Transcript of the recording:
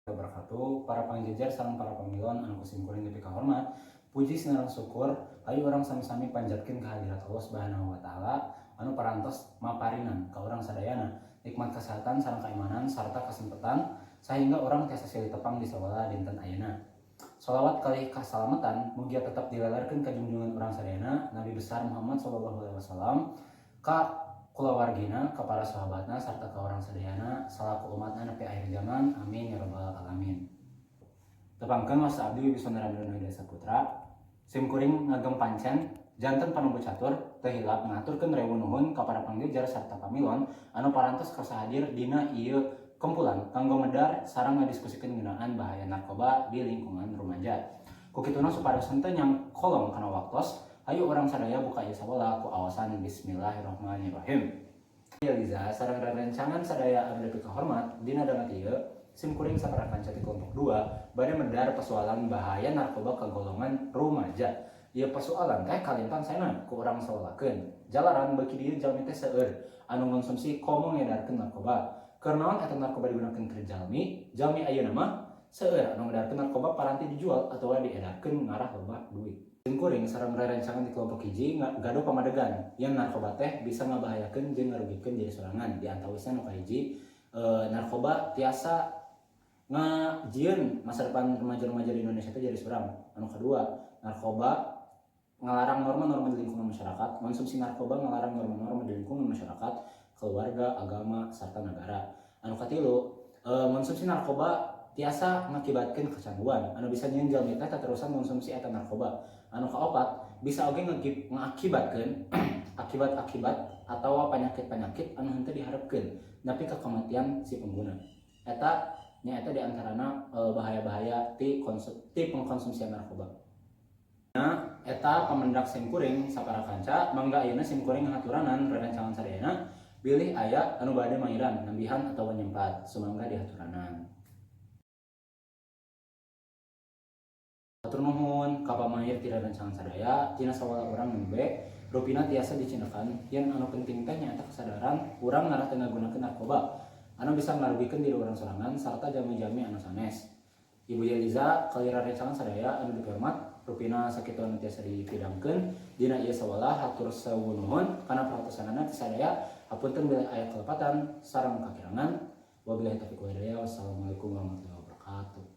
Wabarakatuh, para pangjejer sareng para pamilon anu ku simkuring dipikahormat. Puji sinareng syukur hayu urang sami-sami panjatkeun ka hadirat Allah Subhanahu wa taala anu parantos maparinan ka urang sadayana nikmat kesehatan sareng kaimanan sarta kasempetan sahingga urang tiasa silih tepang di sawala dinten ayeuna. Sholawat kalih kasalamatan mugia tetep dilelerkeun ka junjungan urang sadayana, Nabi besar Muhammad sallallahu alaihi wasallam, ka kulawargina, ka para sahabatna, sarta ka urang sadayana salaku umatna nepi akhir zaman. Amin ya rabbal alamin. Tepangkeun, wasta abdi Wibisona Ramdhani Desa Putra. Sim kuring ngagem pancen janten panumbu catur teu hilap ngahaturkeun rewu nuhun ka para pangjejer sarta pamilon anu parantos kersa hadir dina ieu kumpulan kanggo medar sareng ngadiskusikeun ngeunaan bahaya narkoba di lingkungan rumaja. Ku kituna, supados henteu nyangkolong kana waktos, hayu urang sadaya buka ieu sawala ku awasan bismillahirrahmanirrahim. Liza sareng rerencangan sadaya anu dipikahormat, dina danget ieu sim kuring sapara kanca ti kelompok 2 bade medar persoalan bahaya narkoba ke golongan rumaja. Ieu persoalan teh kalintang saena ku urang sawalakeun. Jalaran beuki dieu jalmi teh seueur anu ngonsumsi komo ngedarkeun narkoba. Keur naon eta narkoba digunakeun keur jalmi? Jalmi ayeuna mah seueur anu ngedarkeun narkoba paranti dijual atawa diedarkeun ngarah loba duit. Sim kuring sareng rerencangan di kelompok 1 gaduh pamadegan yang narkoba teh bisa ngabahayakeun jeung ngarugikeun diri sorangan. Di antawisna nu kahiji, narkoba tiasa ngajieun masa depan remaja-remaja di Indonesia itu jadi suram. Anu kedua, narkoba ngalarang norma-norma di lingkungan masyarakat, konsumsi narkoba ngalarang norma-norma di lingkungan masyarakat, keluarga, agama, serta negara. Anu katilu, konsumsi narkoba tiasa ngakibatkeun kecanduan anu bisa nyieun jalmi teh terusan konsumsi eta narkoba. Anu kaopat, bisa oge ngakibatkeun akibat-akibat atau penyakit-penyakit anu henteu diharapkeun nepi ka kematian si pengguna. Eta nyaeta diantarana bahaya-bahaya ti pengkonsumsian narkoba. Nah, eta pamendak sim kuring sapara kanca. Mangga ayeuna sim kuring ngaturanan rerencangan sadayana bilih aya anu bade mairan, nambihan atau nyempat. Sumangga dihaturanan. Hatur nuhun ka pamair ti rerencangan sadaya. Tina sawala urang nembe rupina tiasa dicindekan yen anu penting teh nyaeta kesadaran urang ngarah teu ngagunakeun narkoba anu bisa ngarugikeun diri urang sorangan sarta jalmi-jalmi anu sanes. Ibu Yeliza kalih rerencangan sadaya anu dipihormat, rupina sakitu anu tiasa dipidangkeun dina ieu sawala. Hatur sewu nuhun kana perhatosanana ti sadaya. Hapunten bilih aya kalepatan sareng kakirangan. Wabillahi taufiq wal hidayah, wassalamualaikum warahmatullahi wabarakatuh.